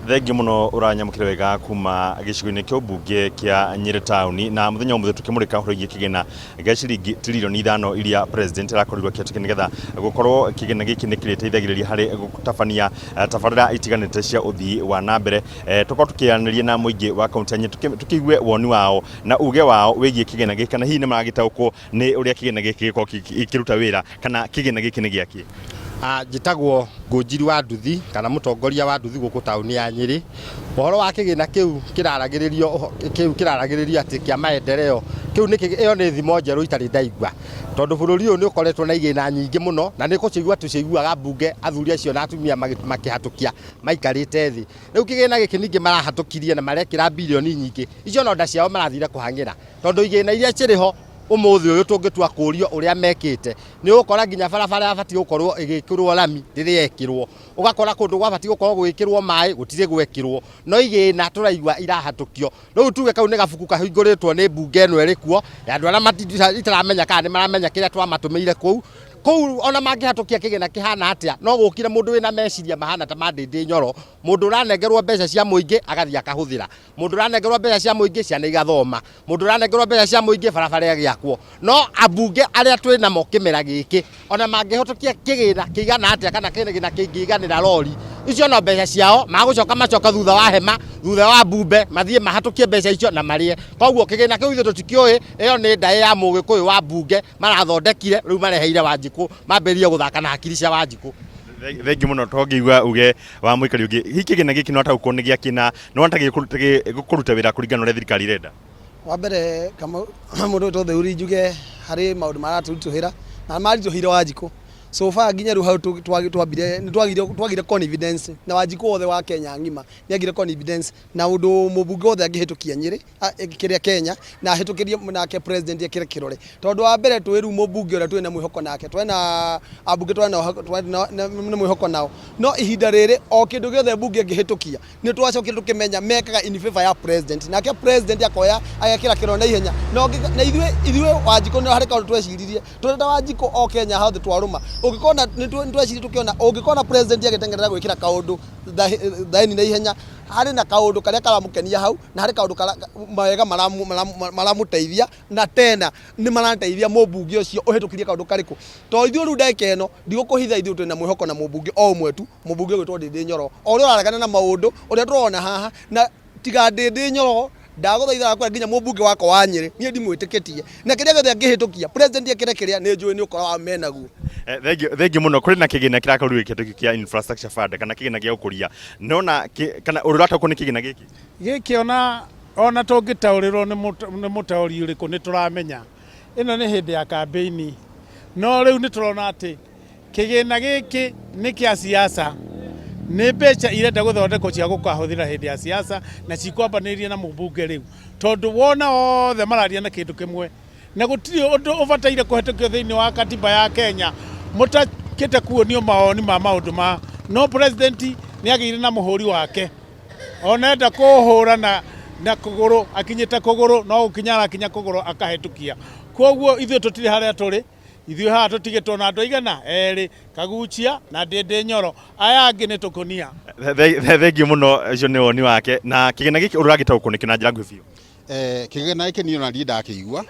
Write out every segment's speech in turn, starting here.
Thengiũ mũno ũranyamũkĩra wega kuma gĩcigo-inĩ kĩa ũmbunge kĩa Nyĩrĩ taũni, na mũthenya wa ũmũthĩ tũkĩmũrĩka ũhoro wĩgiĩ kĩgĩna gĩa ciringi tiririoni ithano iria president arakorirwo akĩhetũkia nĩgetha gũkorwo kĩgĩna gĩkĩ nĩ kĩrĩteithagĩrĩria harĩ gũtabania tabarĩra itiganĩte cia ũthii wa na mbere. Tũkorwo tũkĩaranĩria na mũingĩ wa kaunti ya Nyĩrĩ tũkĩigue woni wao na uge wao wĩgiĩ kĩgĩna gĩkĩ, kana hihi nĩ maragĩtaũkwo nĩ ũrĩa kĩgĩna gĩkĩ gĩkoragwo gĩkĩruta wĩra, kana kĩgĩna gĩkĩ nĩ gĩakĩ. Njĩtagwo Ngũnjiri wa Nduthi kana mũtongoria wa nduthi gũkũ taũni ya Nyĩrĩ. Ũhoro wa kĩgĩna kĩu kĩraragĩrĩrio kĩu kĩraragĩrĩrio atĩ kĩa maendeleo, kĩu nĩ ĩyo nĩ thimo njerũ itarĩ ndaigua. Tondũ bũrũri ũyũ nĩ ũkoretwo na igĩna nyingĩ mũno na nĩ kũcigua tũciguaga mbunge athuri acio na atumia makĩhatũkia maikarĩte thĩ. Rĩu kĩgĩna gĩkĩ ningĩ marahatũkirie na marekĩra birioni nyingĩ, icio no nda ciao marathire kũhang'ĩra. Tondũ igĩna iria cirĩ ho ũmũthĩ ũyũ tũngĩtua kũrio ũrĩa mekĩte, nĩ ũgũkora nginya barabara yabatiĩ gũkorwo ĩgĩkĩrwo rami ndĩrĩ yekĩrwo, ũgakora kũndũ gwabatiĩ gũkorwo gũgĩkĩrwo maĩ gũtirĩ gwekĩrwo, no igĩna tũraigua irahatũkio. Rĩu tuge kau nĩ gabuku kahingũrĩtwo nĩ mbunge ĩno ĩrĩ kuo ya andũ arĩa itaramenya kana nĩ maramenya kĩrĩa twamatũmĩire kũu. Kũu ona mangĩhatũkia kĩgĩna kĩhana atĩa, no gũkire mũndũ wĩna meciria mahana ta ma Ndĩndĩ Nyoro, mũndũ ũranengerwo mbeca cia mũingĩ agathiĩ akahũthĩra. Mũndũ ũranengerwo mbeca cia mũingĩ ciana igathoma, mũndũ ũranengerwo mbeca cia mũingĩ barabara ĩgĩakwo. No ambunge arĩa twĩ namo kĩmera gĩkĩ ona mangĩhĩtũkia kĩgĩna kĩigana atĩa kana kĩgĩna kĩngĩiganĩra rori, icio no mbeca ciao magũcoka macoka thutha wa hema, thutha wa mbumbe mathiĩ mahatũkie mbeca icio na marĩe. Koguo kĩgĩna kĩu ithuĩ tũtikĩũĩ, ĩyo nĩ ndaĩ ya mũgĩkũyũ wa mbunge marathondekire rĩu mareheire Wanjikũ mambĩrĩrie gũthaka na hakiri cia Wanjikũ. Thengiũ mũno tongĩigua uge wa mũikari ũngĩ. Hihi kĩgĩna gĩkĩ nĩ wataũkwo nĩ gĩakĩ na nĩ wona ta gĩkũruta wĩra kũringana na ũrĩa thirikari ĩrenda? Wa mbere Kamau mũndũ ũgwĩtwo Theuri njuge harĩ maũndũ maratũritũhĩra na maritũhĩire Wanjikũ. So far nginya rĩu hau twambire nĩ twagire confidence na Wanjikũ wothe wa Kenya ng'ima nĩ agire confidence na ũndũ mũmbunge wothe angĩhĩtũkia Nyĩrĩ kĩrĩa Kenya na ahĩtũkĩrie nake president ekĩre kĩrore. Tondũ wa mbere twĩ rĩu mũmbunge ũrĩa twĩ na mwĩhoko nake, twĩ na ambunge twĩ na mwĩhoko nao, no ihinda rĩrĩ o kĩndũ gĩothe mbunge ĩngĩhĩtũkia nĩ twacokire tũkĩmenya mekaga in favor ya president, nake president akoya agekĩra kĩrore na ihenya. Na ithuĩ ithuĩ Wanjikũ nĩ harĩ kaũndũ tweciririe, tũrĩ ta Wanjikũ o Kenya hothe twarũma, ũngĩkona nĩ tweciririe tũkĩona ũngĩkona president agĩteng'erera gwĩkĩra kaũndũ thaĩni na ihenya, harĩ na kaũndũ karĩa karamũkenia hau, na harĩ kaũndũ mawega maramũteithia, na tena nĩ marateithia mũmbunge ũcio ũhĩtũkirie kaũndũ karĩkũ. To ithuĩ rĩu ndagĩka ĩno, ndigũkũhitha ithuĩ twĩna mwĩhoko na mũmbunge o ũmwe tu, mũmbunge ũgwĩtwo Ndĩndĩ Nyoro, o ũrĩa ũraregana na maũndũ, ũrĩa tũrona haha, na tiga Ndĩndĩ Nyoro, ndagũthaitha ngakwĩra nginya mũmbunge wakwa wa Nyĩrĩ, niĩ ndimwĩtĩkĩtie, na kĩrĩa gĩothe angĩhĩtũkia, president ekĩre kĩrĩa, nĩ njũĩ nĩ ũkora wa menaguo. Thengiũ mũno. Kũrĩ na kĩgĩna kĩrakorirwo gĩkĩhetũkio kĩa infrastructure fund kana kĩgĩna gĩa ũkũria. Nona kana ũrĩa ũrataũkwo nĩ kĩgĩna gĩkĩ? Gĩkĩ ona ona tũngĩtaũrĩrwo nĩ mũtaũri ũrĩkũ nĩ tũramenya ĩno nĩ hĩndĩ ya kambĩini. No rĩu nĩ tũrona atĩ kĩgĩna gĩkĩ nĩ kĩa siasa, nĩ mbeca irenda gũthondekwo cia gũkahũthĩra hĩndĩ ya siasa na cikwambanĩria na mũmbunge rĩu, tondũ wona othe mararia na kĩndũ kĩmwe na gũtirĩ ũndũ ũbataire kũhetũkio thĩinĩ wa katiba ya Kenya mũtakĩte kuonio mawoni ma maũndũ ma no president nĩ agĩire na mũhũri wake ona enda kũhũra na na kũgũrũ akinyĩte kũgũrũ no gũkinya arakinya kũgũrũ akahĩtũkia. Koguo ithuĩ tũtirĩ harĩa tũrĩ, ithuĩ haha tũtigĩtwo na andũ aigana erĩ, Kaguchia na Ndĩndĩ Nyoro, aya angĩ nĩ tũkũnia. Thengiũ mũno, ũcio nĩ woni wake. Na kĩgĩna gĩkĩ ũragĩtaũkwo nĩkĩ na njĩra nguhĩ biũ? Kĩgĩna gĩkĩ niĩ ona ndirĩ ndakĩigua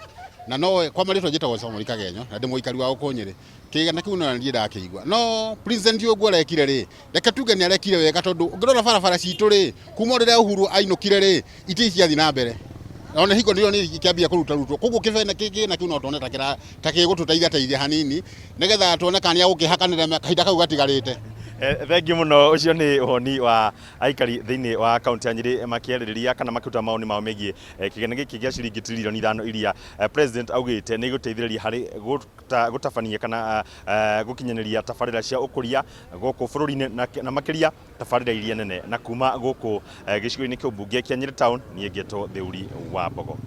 na no kwa marĩtwa njĩtagwo Samuel Kagenyo na ndĩ mũikari wa gũkũ Nyĩrĩ. Kĩgĩna kĩu no ndirĩ ndakĩigua no president ũguo arekire rĩ, reke tuge nĩ arekire wega tondũ ũngĩrora barabara citũ rĩ, kuma rĩrĩa Uhuru ainũkire rĩ, itirĩ ciathiĩ na mbere ona hingo ndio nĩ ikĩambia kũruta rutwo koguo kĩbena kĩgĩna kĩu no tuone ta kĩra ta gĩgũtũteithia teithia hanini nĩgetha tuone kana nĩ agũkĩhakanĩra kahinda kau gatigarĩte. Thengiũ mũno, ũcio nĩ woni wa aikari thĩinĩ wa kaunti ya Nyĩrĩ makĩarĩrĩria kana makĩruta mawoni mao megiĩ kĩgĩna gĩkĩ gĩa ciringi tiririoni 5 iria president augĩte nĩ igũteithĩrĩria harĩ gũtabania kana gũkinyanĩria tabarĩra cia ũkũria gũkũ bũrũri-inĩ na makĩria tabarĩra iria nene. Na kuma gũkũ gĩcigo-inĩ kĩa ũmbunge kĩa Nyĩrĩ Town, niĩ ngetwo Theuri wa Mbogo.